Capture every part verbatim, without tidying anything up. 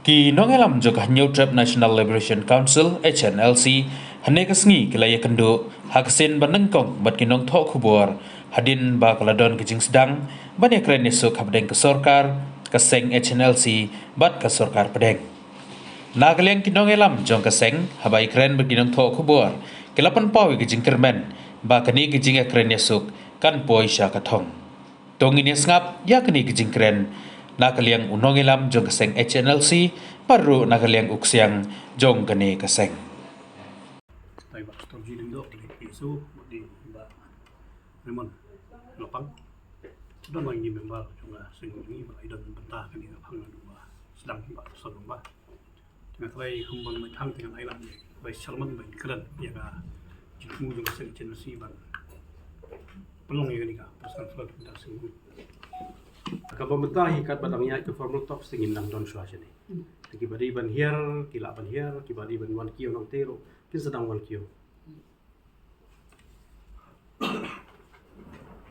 Ki nongïalam jong ka Hynñiewtrep National Liberation Council, H N L C, hynne ka sngi ki la ïakynduh ha ka sien ba nyngkong bad ki nongthoh khubor hadien ba ka la don ka jingsdang ban ïakren ïasuk hapdeng ka sorkar, ka seng H N L C bad ka sorkar pdeng. Na ka liang ki nongïalam jong ka seng, haba ïakren bad ki nongthoh khubor, ki la pynpaw ïa ka jingkyrmen ba kane ka jingïakren ïasuk kan poi sha ka thong. To ngin ïa sngap ïa kane ka jingkren na ka liang u nongïalam jong ka seng H N L C bad ruh na ka liang u ksiang jong kane ka seng. Thank you, Doctor G. Lyngdoh, P S O, Bah Raymond Lapang. Don lang ngi member jong ka seng ngi, ba i don bynta kane ka phang, ba sdang, ba sdang, ba. Nga trai kum ban mai thang, te ngan ai lang bai Sharman ban kren ïa ka jingthmu jong ka seng H N L C ban pynlong ïa kane ka press conference mynta seng. Kaba mynta hi katba dang ïaid ka formal talks te ngim dang don shuwa shane. Te kiba dei ban hiar ki lah ban hiar, kiba dei ban wan kiew nangta ruh kin sa dang wan kiew.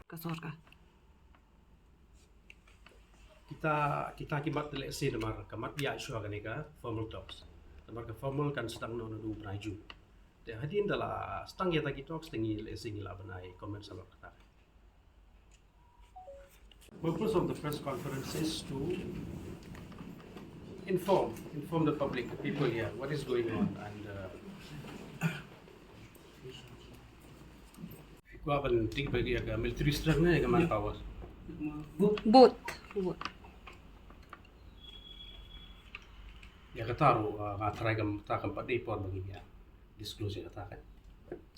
Ka sorkar. Kita, kita ki mat te lehse namar ka mat ïa shuwa kane ka formal talks. Namar ka formal kan sdang noh naduh u bnai June. Te hadien da la sdang ïa kita ki talks te ngi lehse ngi lah ban ai comments halor kata. Purpose of the press conference is to inform, inform the public, the people here, what is going on, and, uh, kwah ban tip bha ïa ka military strength ne ïa ka manpower. Both. Both. Ïa kata ruh, uh, nga trai kam, ta kam pat dei por ba ngi ïa disclose ïa kata kan.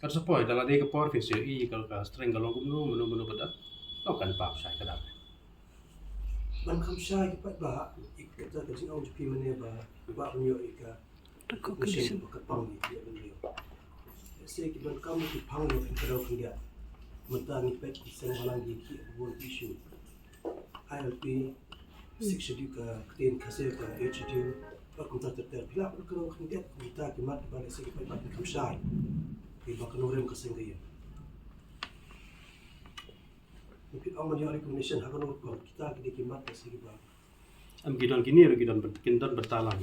Kan sa poi da la dei ka por phin sa ïohi ka, ka strength ka long kumno, mano mano ba don. Long kan pap shai ka dang. Ban kham shai ka pat ba, ïa kata ka jingong jong phi mynne ba, ba ban ïoh ïa ka recognition ba ka pang ïa ki ban ïoh. Ïa se ki ban kam ki pang ïoh ïa ka daw khyndiat. Mynta ngi peit ki seng balang ki ki bun issue. I L P, Sixth Schedule ka ktien Khasi ka Eighth Schedule, bad kumta ter ter. Phi lah ban kynnoh khyndiat kumta ki mat ba lehse ki paidbah kin kham shai. Kiba kynnoh rem ka seng ka ïing. Phi ong ban ïoh recognition ha kano ka por, kita ki dei ki mat lehse kiba. Em, ki don kine ruh ki don byn-, kin don bynta lang.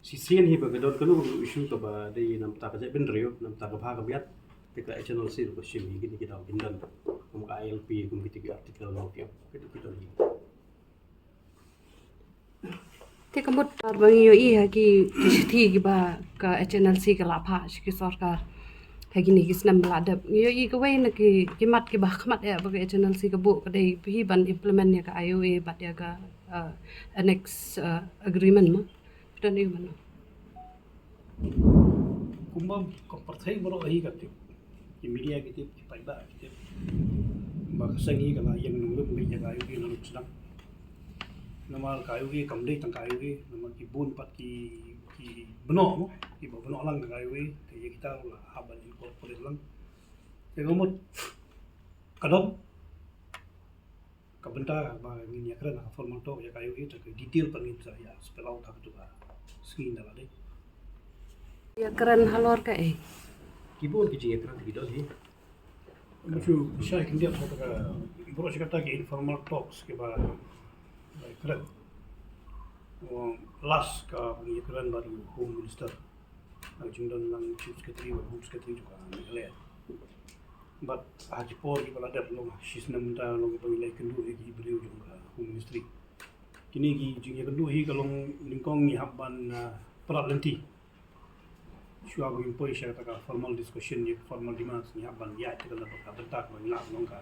Shisien hi ba ka don kano kano issue kaba dei namar ka jaitbynriew, namar ka bha ka biat, te ka H N L C ruh ka shim hi kine ki daw kin don. Kum ka I L P, kum kita ki article no ki, kita ki don hi. Te ka mut ba ngi ïohi ha ki, ki shithi kiba ka H N L C ka la phah sha ki sorkar ha kine ki snem ba la dep. Ngi ïohi kawei na ki, ki mat kiba khmat ïa ba ka H N L C ka buh ka dei hi ban implement ïa ka I O A bad ïa ka, uh, annex, uh, agreement mo. Phi don ïa mano? Kumba ka pyrthei baroh hi ka tip. Ki media ki tip, ki paidbah ki tip. Ba ka seng hi ka la ïeng nongrim beit ïa ka I O A naduh sdang. Namar ka I O A kam dei tang ka I O A, namar ki bun pat ki, ki bnoh mo, kiba bnoh lang ka I O A, te ïa kita ruh la hap ban incorporate lang. Te ka mut ka don. Ka bynta ba ngin ïakren ha ka formal talk ïa ka I O A, te ka detail pat ngin sa ïa spell out ha katu ka sngi na la dei. Ïakren halor kaei? Ki bun ki jingïakren ki don hi. Nga shu shai khyndiat ha ka, baroh shi katta ki informal talks kiba, ba ïakren. Last kaba ngi ïakren bad u Home Minister. Ka jingdon lang Chief Secretary bad Home Secretary jong ka Meghalaya. Bad ha ki por kiba la dep long shi snem mynta long ba ngi la ïakynduh ïa ki briew jong ka Home Ministry. Kine ki jingïakynduh hi ka long nyngkong ngi hap ban, ah, pynrap lynti. Shuwa ba ngin poi sha kata ka formal discussion ïa ka formal demands ngi hap ban ïaid ïa kata ka bynta kaba ngi lah ban ong ka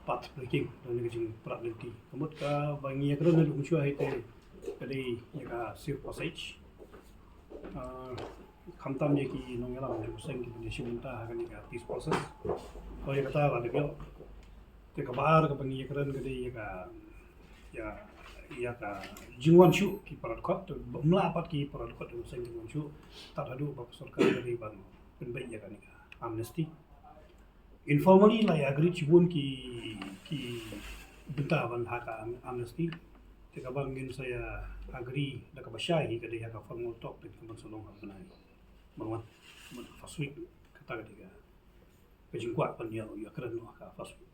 path breaking, don ka jingpynrap lynti. Ka mut kaba ngi ïakren naduh mynshuwa hi te ka dei ïa ka safe passage. Ah, khamtam ïa ki nongïalam jong ka seng kiba ïashim bynta ha kane ka peace process. To ïa kata la dep ïoh. Te kaba ar kaba ngi ïakren ka dei ïa ka, ïa, ïa ka jingwan shuh ki para dkhot, ym lah pat ki para dkhot jong ka seng kin wan shuh tad haduh ba ka sorkar ka dei ban pynbeit ïa kane ka amnesty. Informally la ïa agree shibun ki, ki bynta ban ha ka am-, amnesty. Te kaba ngin sa ïa agree da kaba shai hi ka dei ha ka formal talk te ka ban sa long ha ka bnai ba wan, ba first week, kata ka dei ka, ka jingkwah ban ïa, ïakren noh ha ka first week.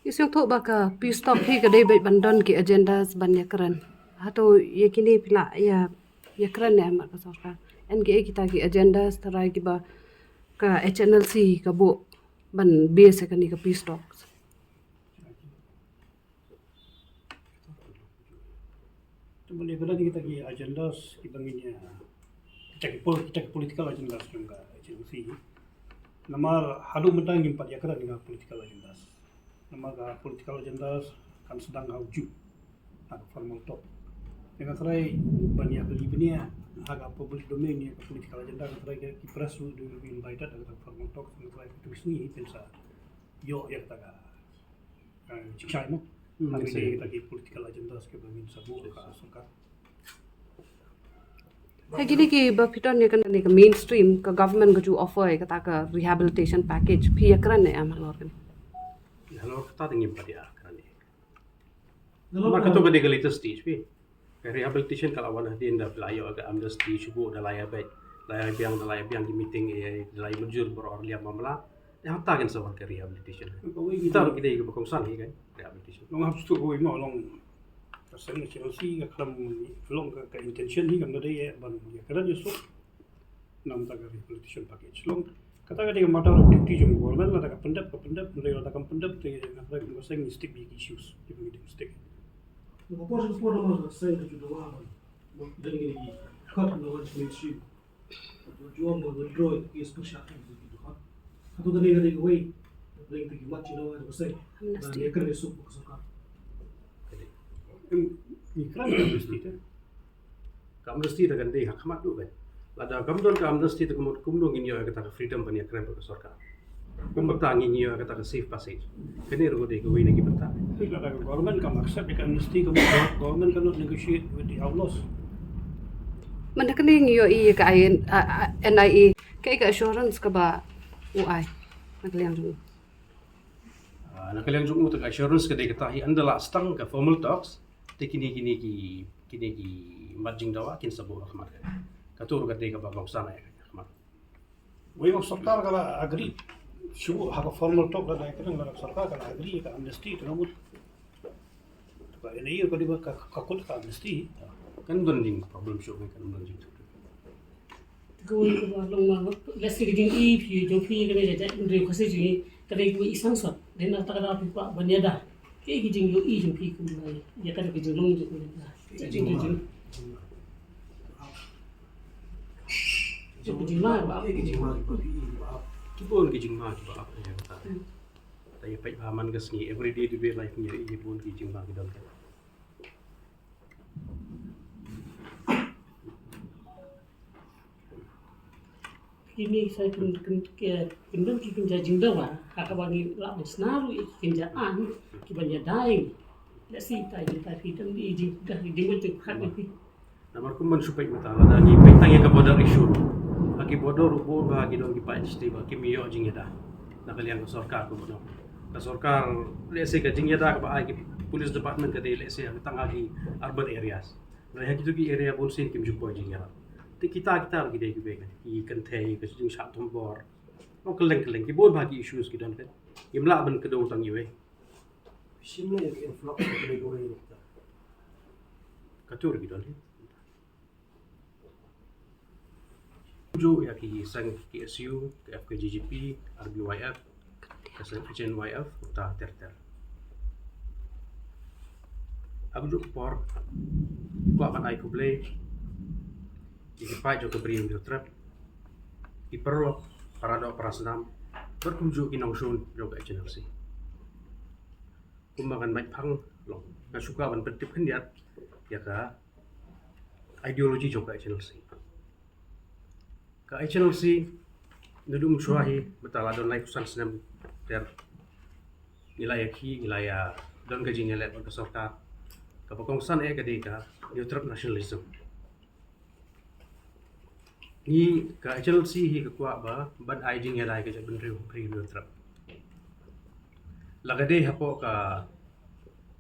Ngi sngewthuh ba ka peace talk hi ka dei beit ban don ki agendas ban ïakren. Hato ïa kine phi la ïa ïakren ne em bad ka sorkar? Em ki ei kita ki agendas tharai kiba ka H N L C ka buh ban base ïa kane ka peace talks? Te mynta ka dei kita ki agendas kiba ngin ïa, kita ki pol-, kita ki political agendas jong ka H N L C. Namar haduh mynta ngim pat ïakren ïa ka political agendas. Namar ka political agendas kan sdang ha u juh, ha ka formal talk. Te nga tharai ban ïa beli bniah ha ka public domain ïa ka political agenda, nga tharai ki press will be invited ha ka formal talk. Nga tharai ka tu sngi phin sa ïoh ïa kata ka, eh, jingshai mo. Hmm, ha kata ka political agendas kiba ngin sa buh ha ka sorkar. Ha kine kiba phi don ïa kane ka mainstream, ka government ka ju offer ïa kata ka rehabilitation package, phi ïakren ne em halor kane? Halor kata te ngim pat ïakren ne. Namar kato ka dei ka latest stage phi. Ka rehabilitation ka la wan hadien da la ïoh ka amnesty shuh, da la ïa beit, da la ïa biang, da la ïa biang ki meeting, eh, da la ïa mynjur baroh ar liam mamla. Ïa hangta kan sa wan ka rehabilitation. Ka wei kita ruh ki dei kiba kongsan hi kan rehabilitation. Long hap stur ka wei mo long ka seng H N L C ka khlem long ka, ka intention hi kan ka dei ban ïakren ïasuk. Namar ka rehabilitation package long kata ka dei ka matter of duty jong government, lada ka pyndep ka pyndep, lada kam pyndep te nga khlem ka seng stick bad ki issues kiba ngi dei stick. Ka por ka por namar ka seng ka ju dawa ban dei ngi ki khot na wan smen shi. Ju ong ba withdraw ki special activity ki khot. Ka tu ka dei ka dei ka wei. Dei ki mat shi dawa ka seng. Amnesty. Ïakren ïasuk ka sorkar. Em, ïakren amnesty te. Ka amnesty te kan dei ha khmat duh kan. Lada kam don ka amnesty te kumno, kumno ngin ïoh ïa kata ka freedom ban ïakren bad ka sorkar. Kumta ngin ïoh ïa kata ka safe passage. Kane ruh ka dei kawei na ki bynta. Lada ka government kam accept ïa ka amnesty, ka government cannot negotiate with the outlaws. Mynta kane ngi ïohi ïa ka I N, a, a, N I A, kaei ka assurance kaba u ai na ka liang jong u? Ah, na ka liang jong u te ka assurance ka dei kata hi, ynda la sdang ka formal talks te kine, kine ki, kine ki mat jingdawa kin sa buh ha khmat ka. Kato ruh ka dei kaba kongsan ha khmat. Wei ka sorkar ka la agree shuh ha ka formal talk, la dei ka dang la ka sorkar ka la agree ka amnesty, ka mut ka N I A ka dei ba ka, ka kut ka amnesty. Kan don ding problem shuh, kan don ding. Te kawei kaba long ma, lehse ka jingïohi jong phi kane ka jaitbynriew Khasi jong ngi ka dei kaba i sangsot. Dei na kata ka daw phi kwah ban ïada. Kaei ka jingïohi jong phi kumba ïa kata ka jinglong jong phi? Ka jingma. Jong ka jingma ba ap. Ka jingma ba ap. Ki bun ki jingma kiba ap ïa kata. Hmm. Te ïa peit ba man ka sngi everyday to day life ngi ïa bun ki jingma ki don ka. Kine sa kin, kin, kin, kin don ki kynja jingdawa ha kaba ngi lah ban sna ruh ïa ki kynja aiñ kiban ïada ïa ngi. Lehse ita ïa ita phi don ïa jingkyrkhu jingmut jingpyrkhat ïa phi. Namar kumban shu peit mynta lada ngi peit tang ïa ka border issue ruh, ha ki border ruh bun ba ki don ki paid state ba kim ïoh jingïada na ka liang ka sorkar kumno. Ka sorkar, lehse ka jingïada kaba ai ki police department ka dei lehse tang ha ki urban areas. Hynrei ha kito ki area bunsien kim ju poi jingïarap. Te kita, kita ki dei kiba ki kynthei, ka jingshah thombor. Long kylleng kylleng ki bun ba ki issues ki don ka. Ngim lah ban kdew tang iwei. Shim lei ka influx ka dei ka wei. Kato ruh ki don hi. Ju ïa ki seng K S U, ka F K J G P, R B Y F, ka seng H N Y F, uta ter ter. Ha kajuh ka por, kwah ban ai khublei ïa ki paid jong ka Bri Hynñiewtrep, ki paralok, paradoh parasnam, bad kumjuh ki nongshun jong ka H N L C. Kumba ngan mait phang long, nga shu kwah ban pyntip khyndiat ïa ka ideology jong ka H N L C. Ka H N L C naduh mynshuwa hi, mynta la don laiphew san snem ter, ngi la ïa khih, ngi la ïa don ka jingïaleh bad ka sorkar. Kaba kongsan eh ka dei ka Hynñiewtrep nationalism. Ngi ka H N L C hi ka kwah ba ban ai jingïada ïa ka jaitbynriew Bri Hynñiewtrep. La ka dei hapoh ka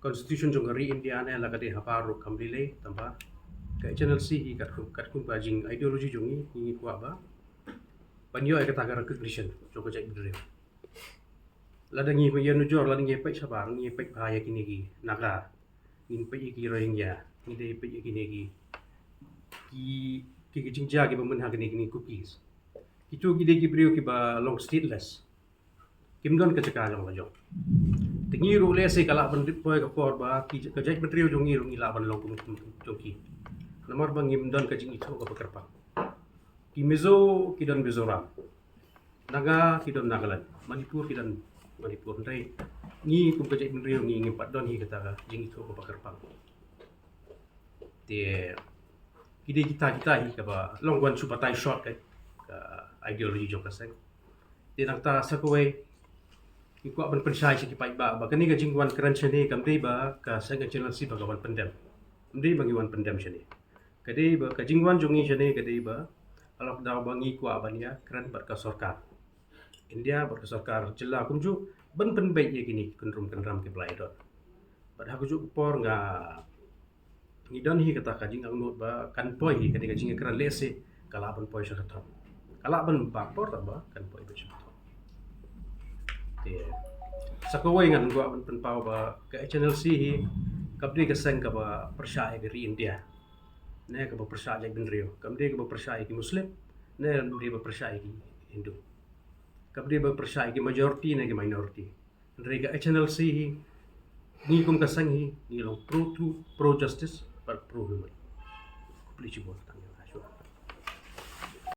Constitution jong ka ri India ne la ka dei ha baroh kam lei lei, tangba ka H N L C hi katkum, katkum ka jing ideology jong ngi, ngi kwah ba ban ïoh ïa kata ka recognition jong ka jaitbynriew. Lada ngi ïa nujor, lada ngi peit shabar, ngi peit ba ïa kine ki Naga, ngi peit ïa ki Rohingya, ngi dei peit ïa kine ki ki ki ki jingjia kiba mynha kine kine Kukis. Kitu ki dei ki briew kiba long stateless. Kim don ka jaka jong la jong. Te ngi ruh lehse ka lah ban dip poi ka por ba ki ka jaitbynriew jong ngi ruh ngi lah ban long kum kum jong ki. Namar ba ngim don ka jingithuh kaba kyrpang. Ki Mizo ki don Mizoram. Naga ki don Nagaland. Manipur ki don Manipur. Hynrei ngi kum ka jaitbynriew ngi ngim pat don hi kata ka jingithuh kaba kyrpang. Te ki dei kita kita hi kaba long wan shu batai short ka, ka ideology jong ka seng. Te nangta sa kawei ngi kwah ban pynshai sha ki paidbah ba kane ka jingwan kren shane kam dei ba ka seng H N L C ba ka wan pyndem. Kam dei ba ngi wan pyndem shane. Ka dei ba ka jingwan jong ngi shane ka dei ba ka lockdown ba ngi kwah ban ïa kren bad ka sorkar India bad ka sorkar jylla kumjuh ban pynbeit ïa kine ki kynrum kynram ki ba la ïadon. Bad ha kajuh ka por nga ngi don hi kata ka jingangnud ba kan poi hi kane ka jingkren lehse ka lah ban poi sha ka thong. Ka lah ban bak por tang ba kan poi ban sha ka thong. Te sa kawei ngan kwah ban pynpaw ba ka H N L C hi kam dei ka seng kaba pyrshah ïa ka ri India. Ne kaba pyrshah jaitbynriew. Kam dei kaba pyrshah ïa ki Muslim. Ne kam dei ba pyrshah ïa ki Hindu. Kam dei ba pyrshah ïa ki majority ne ki minority. Hynrei ka H N L C hi ngi kum ka seng hi ngi long pro truth, pro justice bad pro human. Khublei shibun tang.